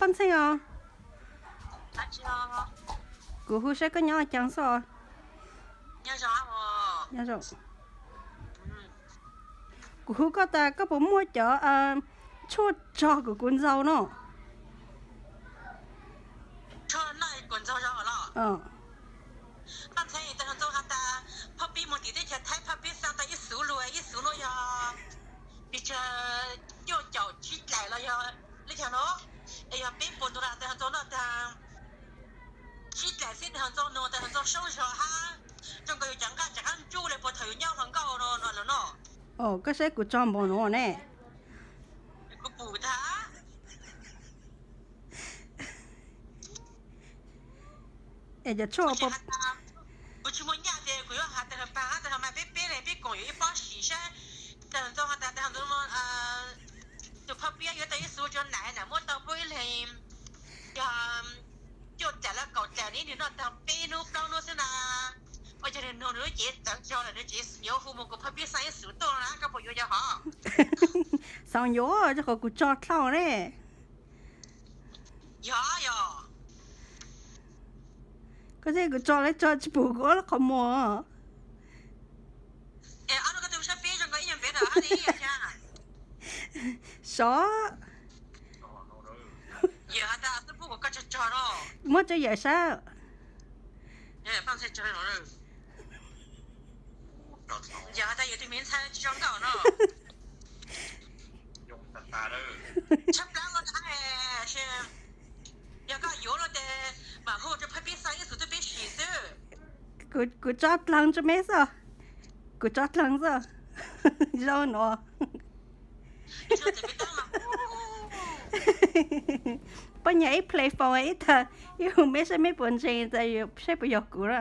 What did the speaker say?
Poj Ntxheej os, kuv hu saib koj nyob ua cas xwb os. Nyob zoo. Kuv hu koj tas koj puas muaj cov tshuaj tso kuv kuv ntxaug no? Poj Ntxheej, tes hluas ntxoo has tas phaj pib mus tim teb chaws Thaib phaj pib xaa tau ib xuv luag, ib xuv luag yog pes tsawg, cuaj caum tsib dlaim los yog li cas no, es yog peb puas ntus no tes hluas ntxoo noj tag tsib dlaim xwb tes hluas ntxoo nug tes hluas ntxoo soob zog hab, zoo nkaus yus cov nqaj rov qab ntsuj li puag thaum yus nyob hluas nkauj no no los no. Koj saib kuv tso npaum no ne. Kuv pum tag. Es cov tshuaj, kuv tsis muaj nyaj ces kuv yuav has tes hluas paag hab tes hluas mas peb peb leeg peb koom yuav ib pob sim saib. Tes hluas ntxoo has tas tes hluas ntxoo no tus phaj piab yuav tau ib xuv rua nam, nam muab tau puab ib leeg yog cuaj dlaim los kaum dlaim ne, nwg noj tag peb hnub plaub hnub xwb na. Ua cas nwg nug nwg lub cev txawv zog lawm, nwg tseem yuav hu mus kuv phaj piab xaa ib xuv tuaj na, koj puas yuav yog hov? Xav yuav, rau qhov kuv tso dlhau ne. Yog, yog. Koj saib kuv tso lawv tso tsis pum kuv ob lub qhov muag. Sov. Muab tso yawm saib. Yog koj yuav no ces mam hu rau phaj pib xaa ib xuv tuaj peb sim xwb. Kuv tso dlhau rua meb xwb. Kuv tso dlhau xwb. Zoo nuav. Poj niam ib play phone ib tag, ib hu meb saib meb puas ntseeg, saib puas yog kuv na.